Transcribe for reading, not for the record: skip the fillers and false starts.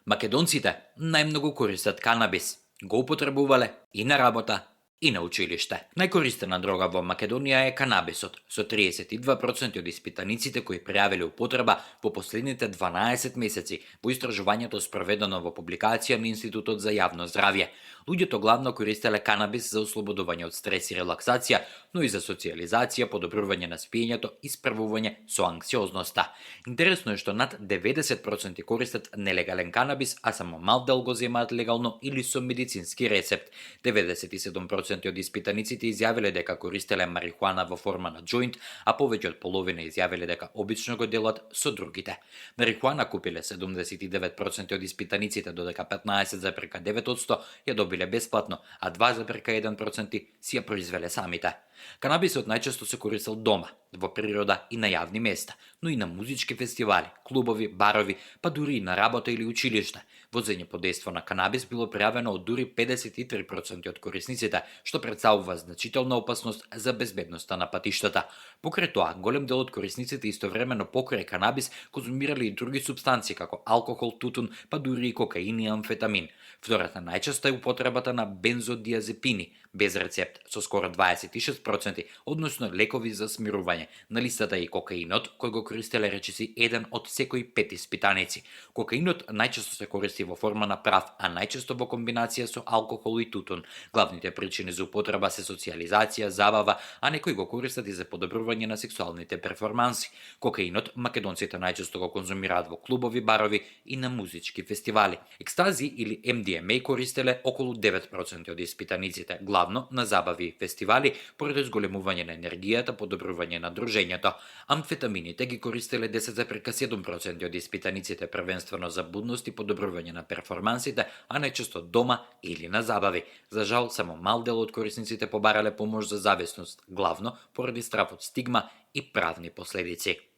Македонците најмногу користат канабис. Го употребувале и на работа, и на училиште. Најкористена дрога во Македонија е канабисот, со 32% од испитаниците кои пријавиле употреба во последните 12 месеци во истражувањето спроведено во публикација на Институтот за јавно здравје. Луѓето главно користеле канабис за ослободување од стрес и релаксација, но и за социјализација, подобрување на спиењето и справување со анксиозноста. Интересно е што над 90% користат нелегален канабис, а само мал дел го земаат легално или со медицински рецепт. 97% од испитаниците изјавиле дека користеле марихуана во форма на џоинт, а повеќе од половина изјавиле дека обично го делат со другите. Марихуана купиле 79% од испитаниците, додека 15,9% ја добиле бесплатно, а 2,1% си ја произвеле самите. Канабисот најчесто се користел дома, во природа и на јавни места, но и на музички фестивали, клубови, барови, па дури и на работа или училиште. Возење под дејство на канабис било пријавено од дури 53% од корисниците, што представува значителна опасност за безбедноста на патиштата. Покрај тоа, голем дел од корисниците истовремено покрај канабис конзумирале и други супстанции како алкохол, тутун, па дури и кокаин и амфетамин. Втората најчеста е употребата на бензодиазепини без рецепт со скоро 26%, односно лекови за смирување. На листата е и кокаинот, кој го користеле речиси еден од секој 5 испитаници. Кокаинот најчесто се користи во форма на прав, а најчесто во комбинација со алкохол и тутун. Главните причини за употреба се социјализација, забава, а некои го користат и за подобрување на сексуалните перформанси. Кокаинот македонците најчесто го конзумираат во клубови, барови и на музички фестивали. Екстази или MDMA користеле околу 9% од испитаниците, главно на забави и фестивали, поради зголемување на енергијата, подобрување на дружењето. Амфетамините ги користеле 10,7% од испитаниците, првенствено за будност и подобрување на перформансите, а најчесто дома или на забави. За жал, само мал дел од корисниците побарале помош за зависност, главно поради страв од стигма и правни последици.